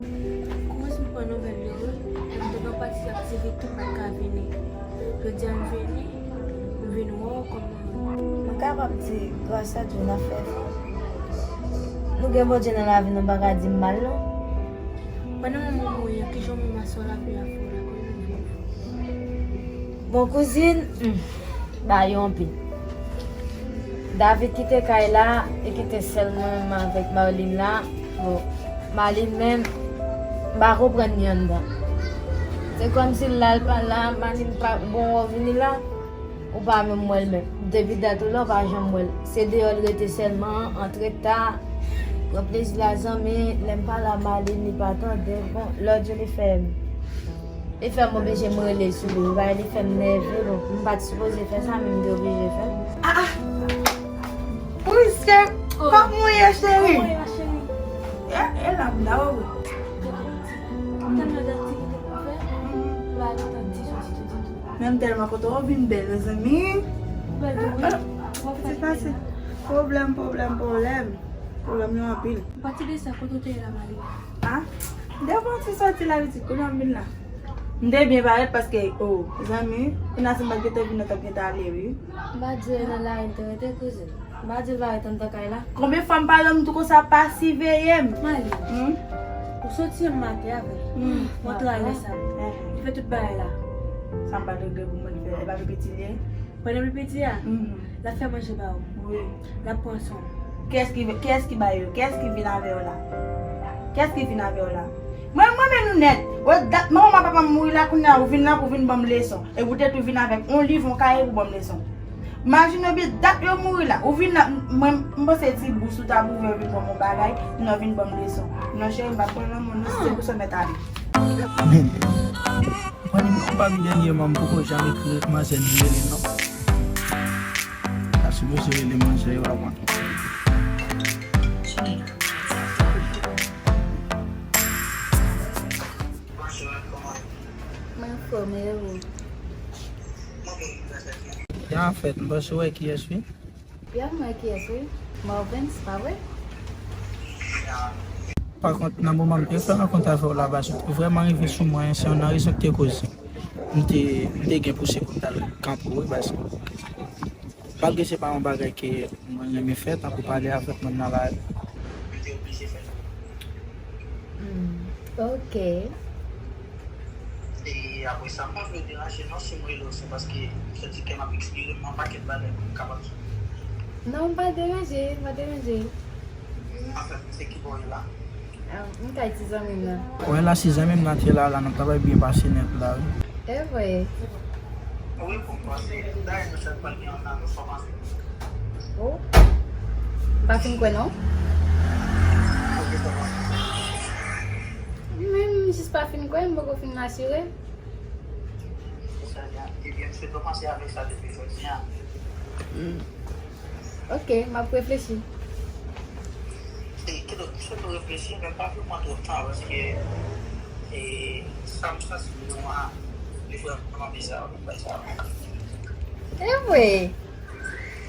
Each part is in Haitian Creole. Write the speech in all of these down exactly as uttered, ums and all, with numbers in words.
Kouman si m pran nouvèl yo wi, e m te gen pati ap seve tou pa t ka vini. Jodi a m vini, m vin wè w kòman. Mwen kapab di, gras a Dye, n ap fè efò. Nou gen Bondye nan lavi nou, pa ka di m mal non. Pandan manman w mouri an, kijan w menm aswè w la, pou lavi w la, kòman w viv? Bon, kouzin, hmm, bagay yo anpil. David kite kay la, li kite sèl mwen menm avèk Marlene la. Bon, Marlene menm, m pa konprann li anndan. Se kòmsi l la, l pa la, Marlene pa, bon, w vini la, ou pa menm wè l menm. Depi dat ou la, ou pa janm wè l. Se deyò l rete sèlman, antre ta, pran plezi l ak zanmi, lè m pale a Marlene, li pa tande. Bon, lòt jou li fè m Li fè m oblije m rele sou li, wi, bagay li fè m nève, bon, m pa t sipoze fè sa, men m te oblije fè l. Ah, ah! Wi, se kòman w ye, cheri? Kòman w ye, ma cheri? E, e la m la, wi. Gen aktivite pou fè, m pa gentan di soti ditou. Men m tèlman kontan w vin bèl, mezanmi. Ou bèl tou, wi. Kòman w fè? Sa pase? Pwoblèm, pwoblèm, pwoblèm. Pwoblèm yo anpil. Pati de sa, kote w te ye la, Mali? Ah? Depi w ti soti la, pitit, kounye a m vin la. M te byen parèt paske, oh, zanmi, kounye a si m pa t gentan vin, nou t ap gentan ale, wi. M pa di w e nan lari l te rete, kouzin. M pa di l pa ret anndan kay la. Konbyen fwa m pale w, m di w konsa pa siveye m? Mali, hmm? Ou soti yon maten avè l. Hmm. Ou antre avè sa. Eh. Li fè tout bagay la. Sa m pa t regrè pou mwen fè. E pa pi piti l ye? Pandan l pi piti a, mhm, l ap fè manje ba ou. Wi. L ap pran swen w. Kiyès ki, kiyès ki ba yo? Kiyès ki vin avè w la? Kiyès ki vin avè w la? Mwen, mwen renmen nou nèt. Wè, dat manman m ak papa m mouri la, kounye a, ou vin la pou vin ban m leson. E poutèt ou vin avèk yon liv, yon kaye pou ban m leson. Imajine w byen, dat yo mouri la. Ou vin la, m, mwen, m panse ti bous ou t ap ouvè, vin ban m yon bagay, non, vin ban m leson. Non, cheri, m p ap pran lanmò, non, si se pou sa, mèt ale. Amen. Mwen menm, yon pa m dènyèman, m poko janm ekri manzè m rele non. Sa sipoze rele manzè yo avan. Mwen anfòm, e ou? Ya, anfèt, m panse w wè kiyès, wi. Ya, m wè kiyès, wi. Marvens, pa vre? Pakont, nan moman m te fè rankont avè w la, baz, ou te vrèman rive sou mwen, se youn nan rezon ki te koz m te, m te gen pouse pou m t al kanpe w, wi, baz. Malgre se pa yon bagay ke mwen renmen fè, tankou pale avèk moun nan lari. M te oblije fè l. Hmm, ok. E apre sa, m pa vle w deranje non, si m rele w, se paske m santi kè m ap ekspire m yon pakèt bagay pou m kapab. Non, m pa deranje, m pa deranje. Anfen, se ki bò w ye la? Ah, m kay ti zanmi m nan. Wè la, si zanmi m nan te la, la, n ap ta bay byen pase nèt la, wi. E vre? Wi, pou m panse, dayè nou sèl pral gen yon nan nou fò panse. Oh. M pa fin kwè non. Mwen menm, m jis pa fin kwè, m poko fin asire. Ebyen, m swete w panse avèk sa depi jodi a. Hmm. Ok, m ap reflechi. E, kidonk, m swete w reflechi, men pa pran twòp tan, paske, e, sa m santi nou an, li vrèman biza, bagay sa. E vre.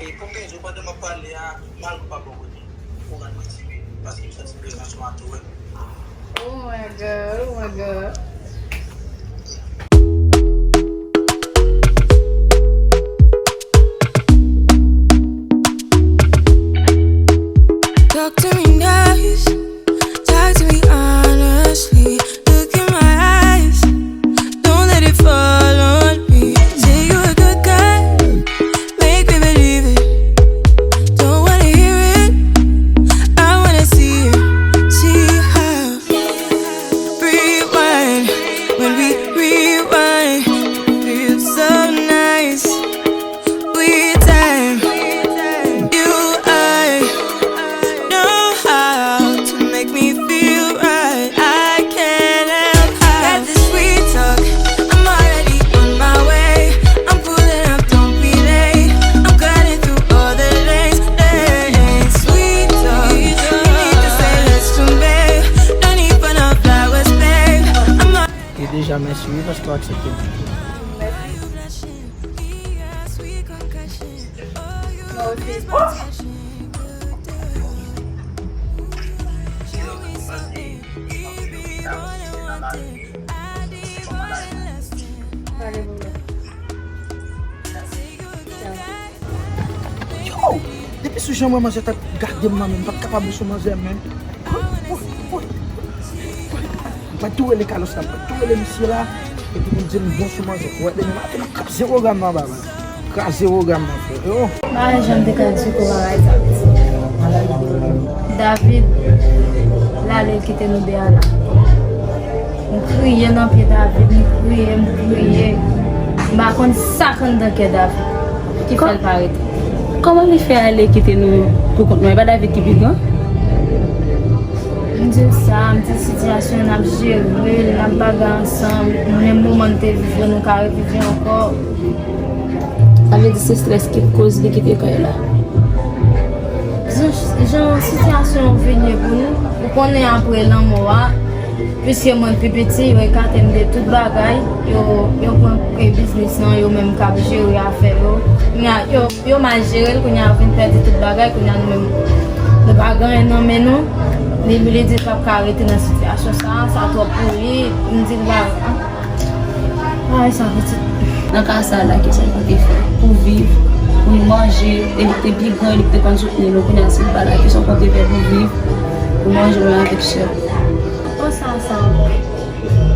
E pou m te di w, pandan m ap pale a, malgre w pa bò kote, ou rann mwen tibwen, paske m santi prezans ou antoure m. Oh my God, oh my God. Talk to me nice, talk to me honestly. Look in my eyes, don't let it fall on me. Say you a good guy, make me believe it. Don't wanna hear it, I wanna see it. See how. Rewind, when we rewind, feels so nice. We time, you, I know how to make me feel right. I can't help how. Got this sweet talk, I'm already on my way. I'm pulling up, don't be late. I'm cutting through all the lanes, lanes. Sweet talk, you need to say less to me. No need for no flowers, babe. I'm a- E deja, mèsi wi, paske w aksepte m. Mwen osi. Oh! Kilè w konn pase? Mwen vle w vin Jan mwen manzè t ap gade m nan, men m pa t kapab sou manzè, men. M pa t tou rele Carlos la, m pa t tou rele misye la. Epi pou l di m bon sou manzè. Ou wè, demen maten, m ap kraze pwogram nan, baba. Kraze pwogram nan, frè. Yo. M pa janm te ka di kou bagay sa. David, l ale, l kite nou de a la. M kriye nan pye David, m kriye, m kriye. M pa konn sa k anndan kè David ki fè l pa rete. Kòman li fè ale kite nou pou kont nou? E pa David ki pi gran? M di l sa, m di sitiyasyon n ap jere l, n ap bagay ansanm, menm moman n te viv yo, nou ka reviv yo ankò. Sa vle di se strès ki koz li kite kay la. Jan, jan sitiyasyon an vin ye pou nou, ou konnen apre lanmò a, piske mwen pi piti, yo ekate m de tout bagay, yo, yo pran, e, biznis lan, yo menm k ap jere afè yo. Kounye a, yo, yo mal jere l, kounye a yo vin pèdi tout bagay, kounye a nou menm, nou pa gen anyen nan men nou. Li, li di l p ap ka rete nan sitiyasyon sa, sa twòp pou li, m di l pa. Ay, sa pitit. Nan ka sa la, kisa l konte fè pou viv, pou nou manje, e li te pi gran, e li te konn soutni nou, kounye a si l pa la, kisa l konte fè pou viv, pou manje menm avèk chè? Panse a sa ankò.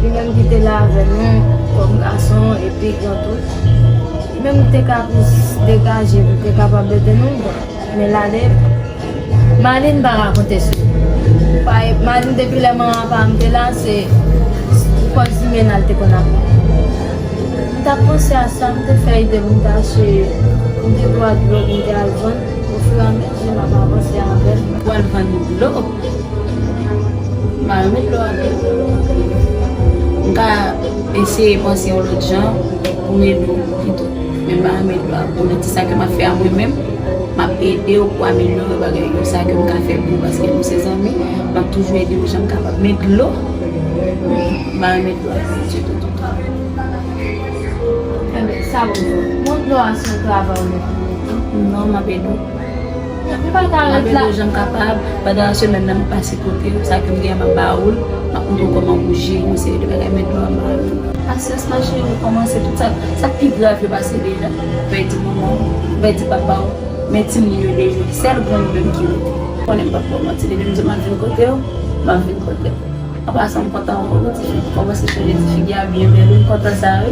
Li menm ki te la avè nou, kòm gason, e pi gran tou. Li menm ki te ka plis degaje, pou te kapab ede nou, bon. Men l ale, Malin pa rakonte sou. Pa, Malin depi lè manman pa m te la, se kòz imena l te konn ap. M t ap panse a sa, m te fè ide pou m te achte yon de twa dlo pou m te al vann. Ofiramezi, m ap avanse avè l. Pou al vann dlo. M a renmen dlo a. M ka eseye panse yon lòt jan pou m ede w pito. Men m pa renmen dlo a. Pou nan ti sa ke m ap fè a mwen menm, m ap ede w pou amelyore bagay yo. Sa ke m ka fè pou w, paske nou se zanmi, m ap toujou ede w jan m kapab. Men dlo, m pa renmen dlo a ditou, ditou. Enben, sa bon. Bon, dlo a se yon travay ou mèt pou mete. Non, m ap ede w. M pa ka ret la. M ap ede w jan m kapab. Pandan semèn nan, m ap pase kote w. Sa ke m gen an, m ap ba ou l. M ap montre w kòman pou jere yon seri de bagay, men dlo a m pa ret. Pasyans, ma chérie, ou kòmanse tout sa. Sa k pi grav yo pase deja. Ou pèdi manman w, ou pèdi papa w. Men timoun yo deja, sèl grann menm ki rete. Ou konnen m p ap ba w manti, depi m di w m ap vin kote w, m ap vin kote w. An pasan, m kontan wè w, ti fi. Kòmanse chanje ti figi a byen bèl, wi, m kontan sa, wi.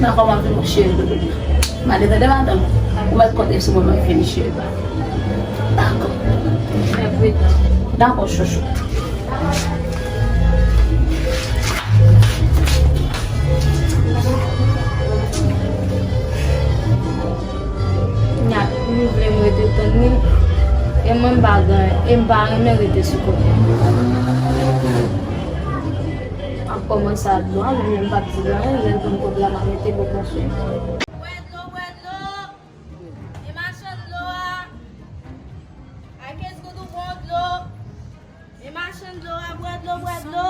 Nan kòman vin, cheri, doudou. M ale tande madanm. Ou mèt konte sou mwen, mwen vini, cheri. Dakò. Dakò, chouchou. Nya, li vle m rete tann li, e mwen m pa gen, e m pa renmen rete sou kote. M ap kòmanse a dlo a, men m p ap di l anyen, lè l vin kote a, m ap mete bò konsèy. Bwè dlo, bwè dlo! E machann dlo a? Akens Goudou bon dlo? E machann dlo a, bwè dlo, bwè dlo.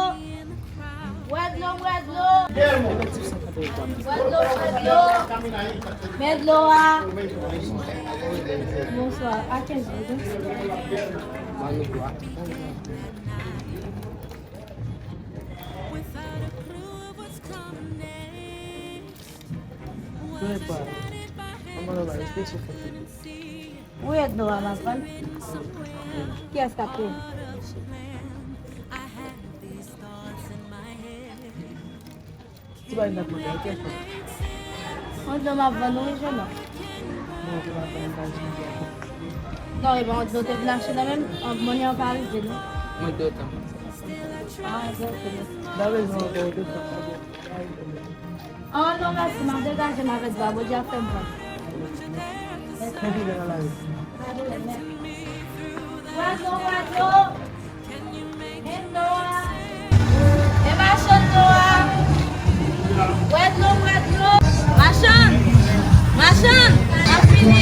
Bwè dlo, bwè dlo. Bwè dlo, bwè dlo. Men dlo a. Bonswa, Akens Goudou. Wi, Edno a m ap vann. Kiyès k ap peye? Ti bagay nan pye, kiyès k ap peye? Edno m ap vann, wi, jèn òm. Non, ou pa vann, pa jèn. Non, e pa Edno te vin achte nan men m, an, monnen an pa rive, non. Mwen te otan. Ah, ok. N a bezwen ankò de tan. Ah, non, mèsi, m ap degaje m avèk ba, Bondye ap fè m pran. Mèsi. Bwè dlo, bwè dlo. E dlo a. E machann dlo a. Bwè dlo, bwè dlo. Machann. Machann. N ap fini.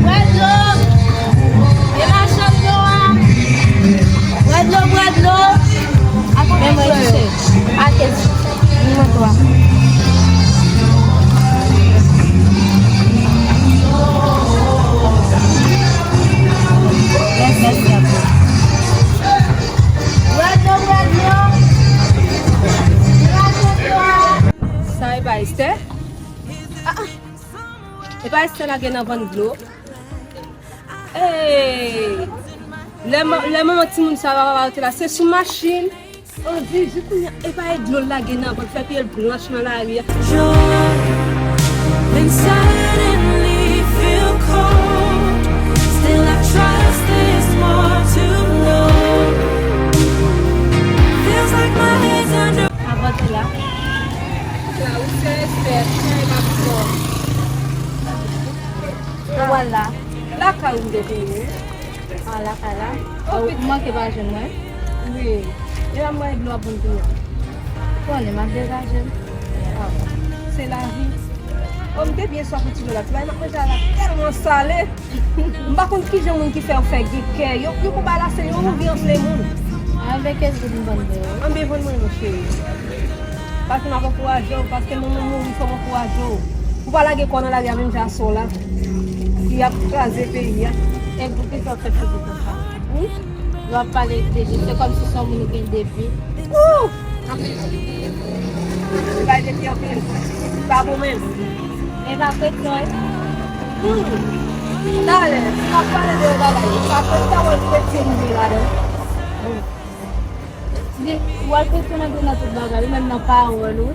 Bwè dlo. E machann dlo a. Bwè dlo, bwè dlo. Men mwen, cheri. Ake. Nimewo twa. Mèsi, mèsi anpil. Sa e pa Esther? Ah, ah. Bay sa lage nan vann dlo. Ey! Lè ma- lè manman timoun sa yo ap rete la, se sou machin. An di, jis kounye a, e pa e dlo l lage nan vann, fè pye l blanch nan lari a. Joy, then suddenly feel cold. Still, I trust there's more to know. Feels like my head's under. Avanse la. La, ou se respè, chay m ap pran. Ou wè la. Lakay ou m te vini. Ah, lakay la. Oh, ou manke pa jwenn mwen. Wi. E la mwen dlo ap vin kounye a. Konnen m ap degaje m. Ah, se lavi. Oh, m te byen swaf pou ti dlo la. Ti bagay m ap manje a la tèlman sale. M pa konn kijan moun ki fè yo fè gen kè. Yo, yo pou bay la se yo anvi anfle moun. Avèk kès goud m vann de yo. Anben vann mwen non cheri. Paske m ap ankouraje w, paske manman mouri fò m ankouraje w. Ou pa lage kò w nan lari a menm jan a sò la. Ki ap kraze peyi a. E pou ki sa w fè figi konsa? Wi. Lè w ap pale de je, se kòmsi se yon moun ou gen depi. Ou! Bay depi anpil. Pa bon menm. E pa kretyen, wi. Hmm. Talè, si n ap pale de bagay, pa kretyen, wè kretyen nou ye ladan. Hmm. Li, w al kretyen nan tout bagay, ou menm nan pawòl ou.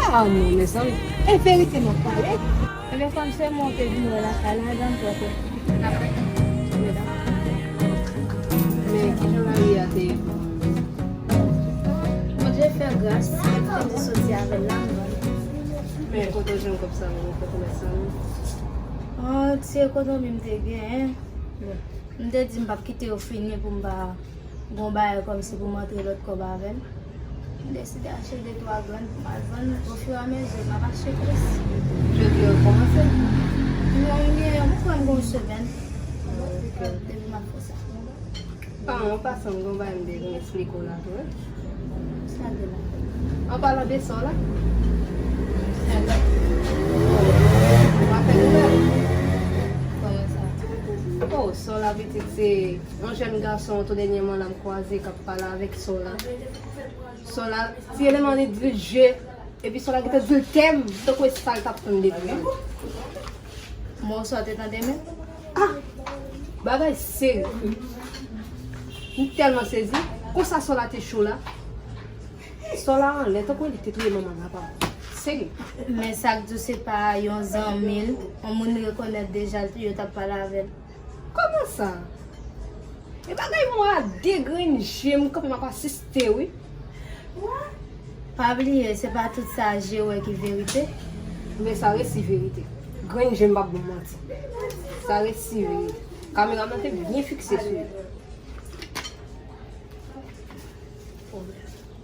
Ah non, mezanmi. E verite m ap pale. Ebyen, fanm, se mwen te vin wè lakay la, dan twòp. Men, kijan lari a te ye pou ou? Bondye fè gras, m te soti avè l la, m vann. Men, kote w jwenn kòb sa, mwen, kote w mèt sa, non? An, ti ekonomi m te genyen. M te di m p ap kite yo fini pou m pa gon bagay kòmsi pou m antre lòt kòb avè l. M deside achte de twa grenn pou m al vann ofiramezi, m ap achte plis. Jodi a w kòmanse? Non, m gen, m kwè m gen yon semèn depi m ap fè sa. Pa, an pasan, m gen yon bagay m bezwen eksplike w la tou, wi. Sa gen la? An palan de sò la. Sa gen. Ou pa fè nouvèl? Kòman sa? Oh, sò la pitit se yon jèn gason tou dènyèman la m kwaze k ap pale avèk sò la. Sò la, ti eleman li di l je, epi sò la gentan di l tèm, tankou e sa l t ap tann depi. Mwen sò te tande men. Ah! Bagay serye. M tèlman sezi. Konsa sò la te cho la. Sò la anlè, tankou li te touye manman l apa. Serye. Men sa k di w se pa yon zanmi l, yon moun li rekonèt deja, yo t ap pale avè l. Kòman sa? E bagay mwen a de grenn je m kanpe m ap asiste wi. Pa bliye, se pa tout sa je wè ki verite. Men sa resi verite. Grenn je m p ap ba w manti. Sa resi verite. Kamera m nan te byen fikse sou li.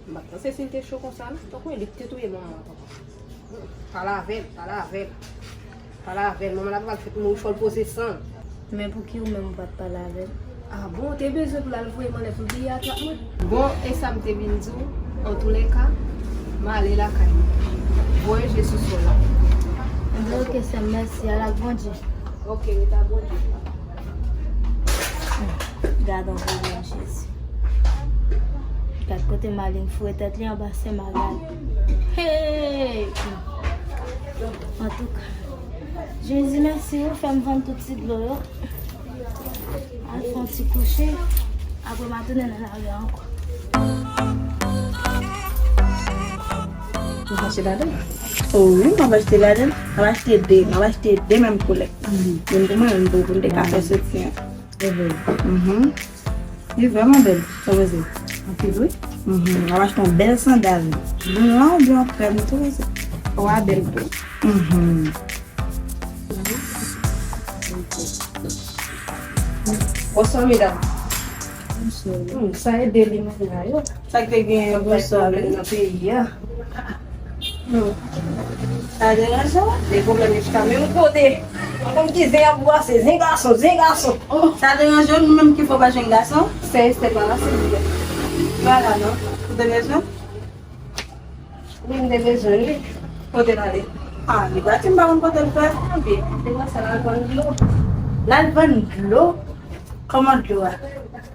M pa t panse si l te cho konsa non. Tankou e li k te touye manman an papa. Pale avè l, pale avè l. Pale avè l, manman l ap pral fèt mouri fò l poze san l. Men pouki ou menm ou pa t pale avè l? Ah bon, ou te bezwen pou l al voye m anlè pou l bliye a trap mwen? Bon, e sa m te vin di w, antoulèka, m ale lakay mwen. Voye je sou sò la. Ebyen oke sè m, mèsi, al ak Bondye. Oke, ret ak Bondye. Gad on pwoblèm, Jezi. Gad kote Malin foure tèt li anba Sen Magal. Hey! Antouka, Jezi, mèsi, ou fè m vann tout ti dlo yo. Al fè yon ti kouche. Apre, m a tounen nan lari a ankò. Ou achte ladan? O wi, m ap achte ladan. M ap achte de. M ap achte de menm koulè. Youn pou mwen, youn pou ou, pou n te ka fè soti an. Mhm. Li vrèman bèl, sa vle di. Anpil, wi. Mhm. M ap achte yon bèl sandal. Blan oubyen yon krèm, tou vle di. Wa bèl tou. Mhm. Bonswa, medam. Bonswa. Hmm, sa e de limena yo. Sa k te gen yon pwoblèm nan peyi a. Hmm. Sa deranje w? De pwoblèm yo chita menm kote. Ou konn ki zen y ap bwase, zen gason, zen gason. Oh, sa deranje w, nou menm ki fè w pa jwenn gason? Sè Estè pa la, silvouplè. Pa la non. Ou te bezwen? Wi, m te bezwen li. Kote l ale? Ah, li pati, m pa konn kote l fè. Anben, m te wè sa l al vann dlo. L al vann dlo? Kòman dlo a?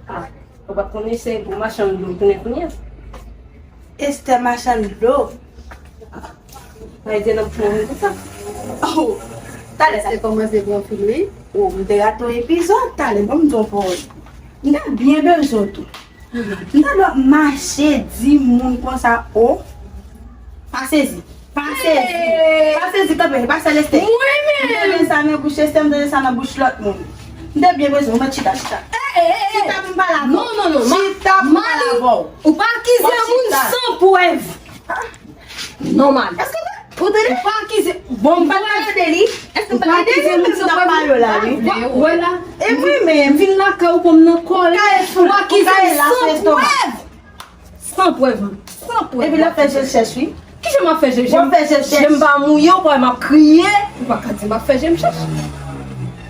Ah, ou pa t konnen se pou machann dlo ou tounen kounye a? Estè machann dlo? Sa vle di nan bouch mwen konsa. Oh! Talè sa te kòmanse pran fil, wi. O, m te rate yon epizòd, talè, ban m di yon pawòl. M te byen bezwen w tou. M ta dwe ap mache di moun konsa, o. Pa sezi. Pa sezi. Pa sezi kanpe, pa sèl Estè. Mwen menm. M tande sa nan bouch Estè, m tande sa nan bouch lòt moun. M te byen bezwen, ou mèt chita, chita. Chita pou m pale avè w. Non, non, non. Chita pou m pale avè w. Ou pa akize moun san prèv. Non, Mali. Èske ou tande? Ou pa akize. Bon, m pa tande li. Èske ou pa akize moun san prèv? Wè la. E mwen menm. Vin lakay ou konn nan kòlè. Ou akize m san prèv. San prèv. San prèv. Epi l ap fè je l chèch, wi. Kijan m ap fè je l chèch? W ap fè je l chèch. Je m pa mouye, ou kwè m ap kriye? Ou pa ka di m ap fè je m chèch.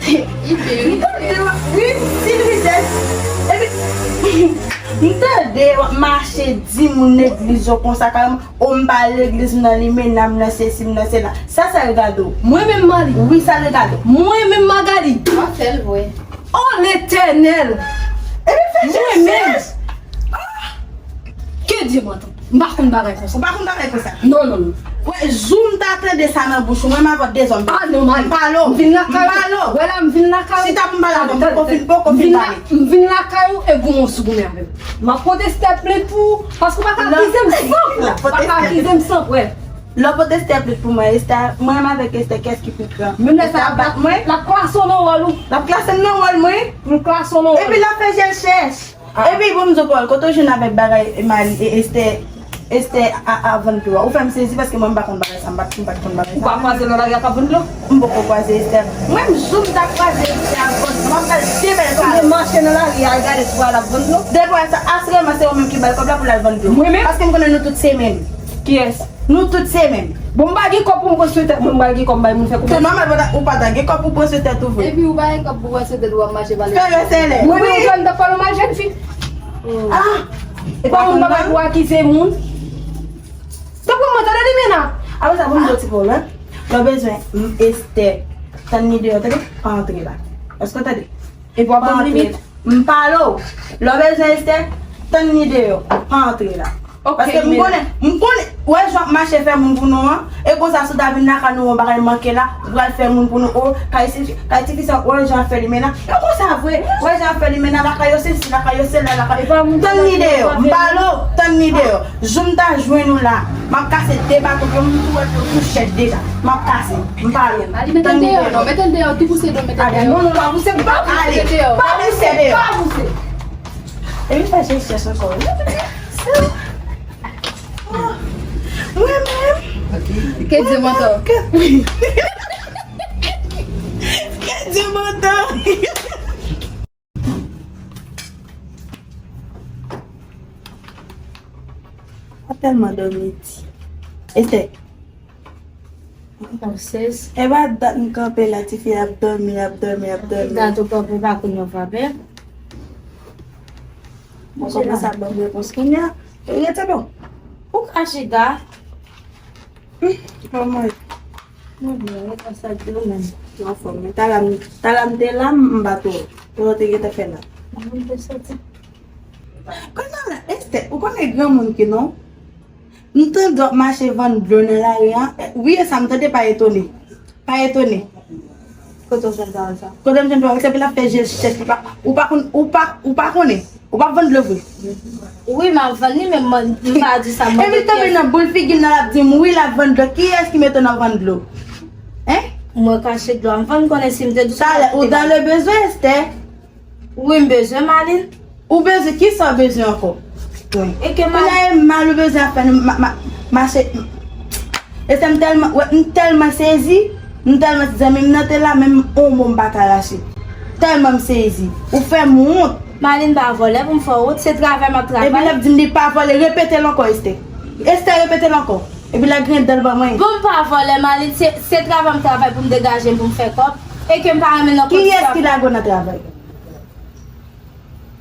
M tande w, wi, ti trizès. Epi, m tande w ap mache di moun legliz yo konsa, kareman. O, m pa legliz, m nan limena, m nan sesi, m nan sela. Sa, sa yo gade w? Mwen menm, Mali? Wi, sa yo gade w? Mwen menm, Magali? W ap fè l vre. O Letènèl! Epi fè je l chèch. Mwen menm? Ke Dye m antann. M pa konn bagay konsa. Ou pa konn bagay konsa? Non, non, non. Wè, jou m ta tande sa nan bouch ou, mwen m avè w dezòm. Ah, non, Mali. M pale w. M vin lakay ou. M pale w. Wè la, m vin lakay ou. Chita pou m pale avè w, m poko fin, poko fin pale. M vin lakay ou e goumen w sou goumen avè m. M ap pote Estè plent pou ou, paske ou pa ka akize m san prèv. Ou pa ka akize m san prèv. Lè w pote Estè plent pou mwen, Estè, mwen menm avèk Estè, kiyès ki pi gran? Menm lè sa, l ap bat mwen. L ap klase w nan wòl ou. L ap klase m nan wòl mwen? L klase w nan wòl. Epi l ap fè je l chèch. Epi, bon, m di w pawòl, kote w jwenn avèk bagay Mali e Estè, Estè a, a vann dlo a? Ou fè m sezi paske mwen m pa konn bagay sa, m pa, m pa t konn bagay sa. Ou pa kwaze nan lari a k ap vann dlo? M poko kwaze Estè. Mwen, m jou m ta kwaze Estè a vann dlo, m ap pral debèl pale. Ou mache nan lari a, al gade si w wè l ap vann dlo? Depi w wè sa, asireman se ou menm ki ba l kòb la pou l al vann dlo. Mwen menm? Paske m konnen nou tout se menm. Kiyès? Nou tout se menm. Bon, m pa gen kòb pou m pran swetè, mwen m pa gen kòb bay moun fè kòb. Se nòmal, ou pa ta gen kòb pou pran swetè tou vre. Epi ou pa gen kòb pou pran swetè, w ap mache pale. Fè rèsèlè. Mwen menm, jwenn ta pale mal jèn fi. Ah! E pa moun pa bay pou akize moun. Tanpri mwen, tande li, Mena. Apre sa, pou m di w ti pawòl, wi. Lè w bezwen, m, Estè, tann li deyò, tande? Pa antre la. Èske w tande? Epi w ap ban m limit. M pale w. Lè w bezwen Estè, tann li deyò. Pa antre la. Paske m konnen, m konnen, w wè jan w ap mache fè moun pou nou an, e konsa si w ta vin lakay nou yon bagay manke la, ou pral fè moun pou nou, o, kay ti, kay tifi sa, w wè jan w ap fè limena. E konsa vre, w wè jan w ap fè limena lakay yo, se si lakay yo, se la lakay yo. Tann li deyò, m pale w, tann li deyò. Jou m ta jwenn ou la, m ap kase de baton pye w, m tou wè tou chèch deja. M ap kase, m pale. Mali, mete l deyò, non, mete l deyò, tou pouse dlo, mete l deyò. Non, non, pa pouse, pa pouse. Ale, pa pouse deyò. Pa pouse. E m fè je l chèch ankò. Mwen menm. Ke Dye mantò. Ke Dye mantò. Mwen tèlman dòmi di. Estè. Princess. E pa dat m kanpe la, tifi ap dòmi, ap dòmi, ap dòmi. Dat ou kanpe pa konn yon frape. Mwen kòmanse ap ban m repons kounye a. Rete non. Ou ka chita. Kòman? Mwen byen, rete sa di ou menm. Anfòm, men talè m, talè m te la, m pa twò. Ou te gentan fè la. Mwen te soti. Kounye a la, Estè, ou konnen granmoun ke non? M tande w ap mache vann dlo nan lari a. Wi, e sa m tande, pa etone. Pa etone. Kote w jwenn pawòl sa? Kote m jwenn pawòl sa? Epi l ap fè je l chèch, li pa, ou pa konn, ou pa, ou pa konnen. Ou p ap vann dlo vre? Wi, m ap vann li, men m, m pa di sa, mwen. Epi l tonbe nan boul figi m nan, l ap di m, wi, l ap vann dlo. Kiyès ki mete w nan vann dlo? Hein? Mwen kache dlo a, m vann konnen si m te di w sa. Talè, ou dans le besoin, Estè? Wi, m bezwen Malin. Ou bezwen, kisa w bezwen ankò? E ke Malin. Kounye a e mal ou bezwen ap fè nou ma-, ma-, mache. Estè, m tèlman, wè, m tèlman sezi, m tèlman, zanmi m nan te la, menm on mo m pa ka rache. Tèlman m sezi. Ou fè m wont. Malin pa vòlè pou m fè w wont, se travay m ap travay. Epi l ap di m li pa vòlè, repete l ankò, Estè. Estè, repete l ankò. Epi l ap griyen dan l ban mwen. Bon, m pa vòlè, Malin, se, se travay m travay pou m degaje m pou m fè kòb. E ke m pa renmen nan kòb sa. Kiyès ki lage w nan travay?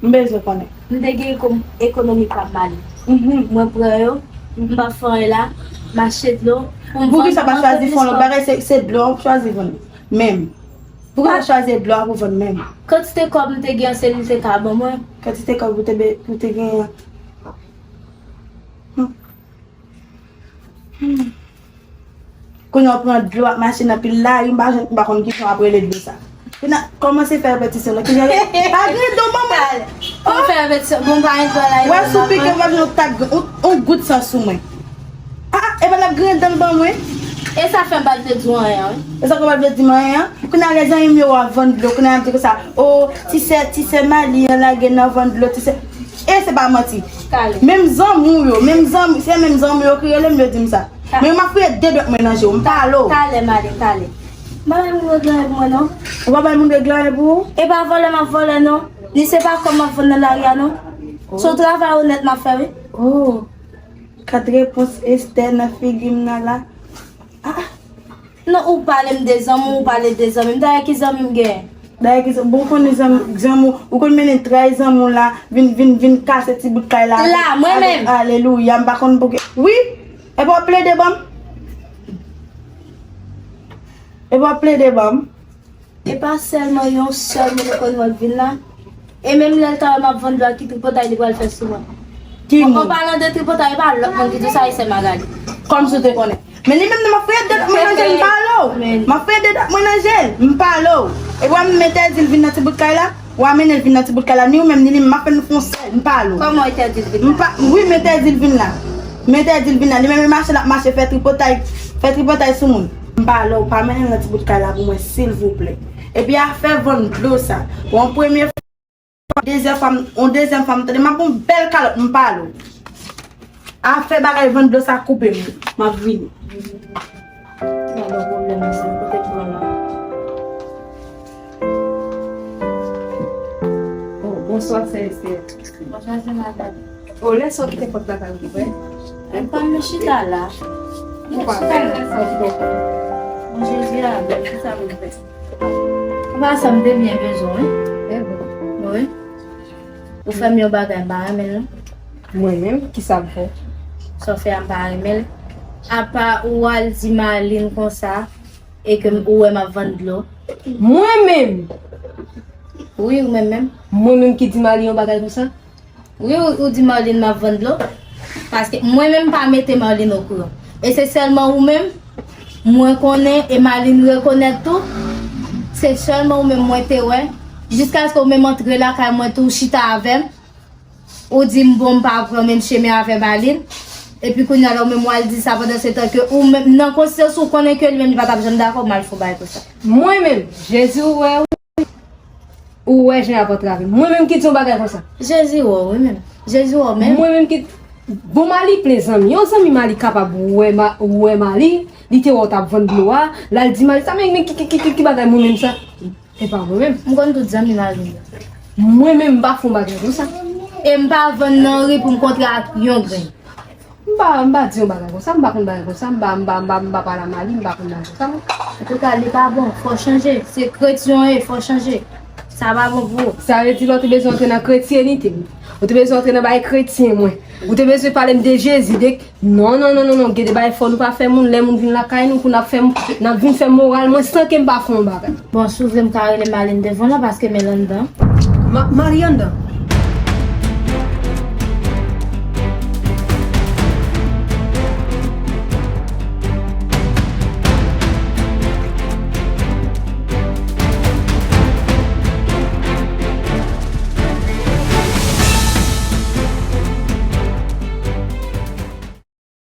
M bezwen konnen. M te gen eko-, ekonomi pa m ale. Mhm. Mwen pran yo, m pa fè anyen la, m achte dlo, pou m vann, pou m vann plis kòb. Poukisa pa chwazi fè yon lòt bagay, se, se dlo a w chwazi vann menm? Poukisa pa chwazi dlo a pou vann menm? Kantite kòb m te gen an, se li l te ka ban mwen. Kantite kòb ou te be-, ou te gen an. Hmm. Hmm. Kounye a w pran dlo ap mache nan pil lari, m pa, m pa konn kijan w ap rele dlo sa. Kounye a, kòmanse fè repetisyon nan, kijan yo, pa gen dlo manman. Ou fè repetisyon, bon, pa gen dlo la. Wè, sou pike, m pa gen yon tak, yon, yon gout san sou mwen. Ah, e pa l ap griyen dan l ban mwen. E sa fè m pa t vle di w anyen, wi. E sa fè m pa t vle di m anyen. Kounye a, lè zanmi m yo wè w ap vann dlo, kounye a, y ap di konsa, o, ti sè, ti sè Mali an lage nan vann dlo, ti sè. E se pa manti. Kale. Menm zanmi w yo, menm zanmi, se menm zanmi w yo ki rele m, yo di m sa. Men m ap fouye de dwèt mwen nan je w, m pale w. Kale, Mali, kale. M pa bay moun regle anyen pou mwen, non. Ou pa bay moun regle anyen pou ou? E pa vòlè m ap vòlè, non. Ni se pa kòb m ap vann nan lari a, non. Se yon travay onèt m ap fè, wi. Oh. Kat repons Esther nan figi m nan la. Ah. Non, ou pale m de zanmi w, ou pale de zanmi m. Dayè ki zanmi m genyen? Dayè ki zanmi, bon, ou konnen zanmi, zanmi w, ou konn mennen tray zanmi w la, vin, vin, vin kase ti bout kay la. La, mwen menm. Alelouya, m pa konn pou ki. Wi, epi w ap plede ban m. Epi w ap plede ban m. E pa sèlman yon sèl moun ou konn wè k vin la. E menm lè l ta wè m ap vann dlo a, ki tripotay li pral fè sou mwen. Ki moun? An palan de tripotay, e pa lòt moun ki di sa, e sè Magali. Kòmsi w te konnen. Men li menm nan, m ap fouye de dwèt mwen nan je l, m pale w. M ap fouye de dwèt mwen nan je l, m pale w. E w ap mete di l vin nan ti bout kay la, w ap mennen l vin nan ti bout kay la, ni ou menm, ni li menm, m ap fè nou fè yon sèl, m pale w. Kòman w entèdi l vin la? M pa, wi, m entèdi l vin la. M entèdi l vin la. Li menm, li mache, l ap mache, fè tripotay, fè tripotay sou moun. M pale w, pa mennen l nan ti bout kay la pou mwen, silvouplè. Epi afè vann dlo sa. Bon, premye fwa, dezyèm fwa, m, yon dezyèm fwa, m tande, m ap yon bèl kalòt, m pale w. Afè bagay vann dlo sa, koupe m. M ap vini. Gade yon pwoblèm, mesye, kote dlo la? Oh, bonswa, sè Esther. Bonswa, sè Magali. Oh, lè sa w kite pòt la kay ou ouvè? M pa, m chita la. Ou pa fè lè sa w kite pòt la. Bon, Jezi a, men ki sa m fè? Ou pa sa m te byen bezwen, wi. Wi. Ou fè m yon bagay m pa renmen l, non. Mwen menm, ki sa m fè? Sa w fè a m pa renmen l. Apa ou al di Marlene konsa, e ke m, ou wè m ap vann dlo. Mwen menm? Wi, ou menm menm. Mwen menm ki di Marlene yon bagay konsa? Wi, ou, ou di Marlene m ap vann dlo. Paske mwen menm m pa mete Marlene okouran. E se sèlman ou menm mwen konnen e Marlene rekonèt tou. Se sèlman ou menm mwen te wè. Jiskaske ou menm antre lakay mwen tou, chita avè m. Ou di m bon, m pa pran menm chemen avè Marlene. Epi kounye a la ou menm w al di sa pandan se tan ke ou menm nan konsyans ou konnen ke li menm li pa t ap janm dakò m al fè yon bagay konsa. Mwen menm, Jezi ou wè wi. Ou wè jan y ap antrave m. Mwen menm ki di yon bagay konsa. Jezi wè w wi menm. Jezi wè w menm. Mwen menm ki, bon, Mali plen zanmi. Yon zanmi Mali kapab wè ma, wè Mali, li te wè w t ap vann dlo a, l al di Mali sa, men, men ki, ki, ki, ki, ki bagay mwen menm sa? E pa mwen menm. M konn tout zanmi Mali yo. Mwen menm m pa fè yon bagay konsa. E m pa vann nan ri pou m kontre ak yon grenn. M pa, m pa di yon bagay konsa, m pa konn bagay konsa, m pa, m pa, m pa, m pa pale a Mali, m pa konn bagay konsa, non. Antouka, li pa bon, fò chanje. Se kretyen w ye, fò chanje. Sa pa bon pou ou. Sa vle di la, ou te bezwen antre nan kretyenite m. Ou te bezwen antre nan bagay kretyen mwen. Ou te bezwen pale m de Jezi, de, non, non, non, non, non, gen de bagay fò nou pa fè moun, lè moun vin lakay nou, pou n ap fè m, n ap vin fè moral mwen san ke m pa fè yon bagay. Bon, si w vle m ka rele Marlene devan w la, paske men l anndan. Ma, Mali anndan?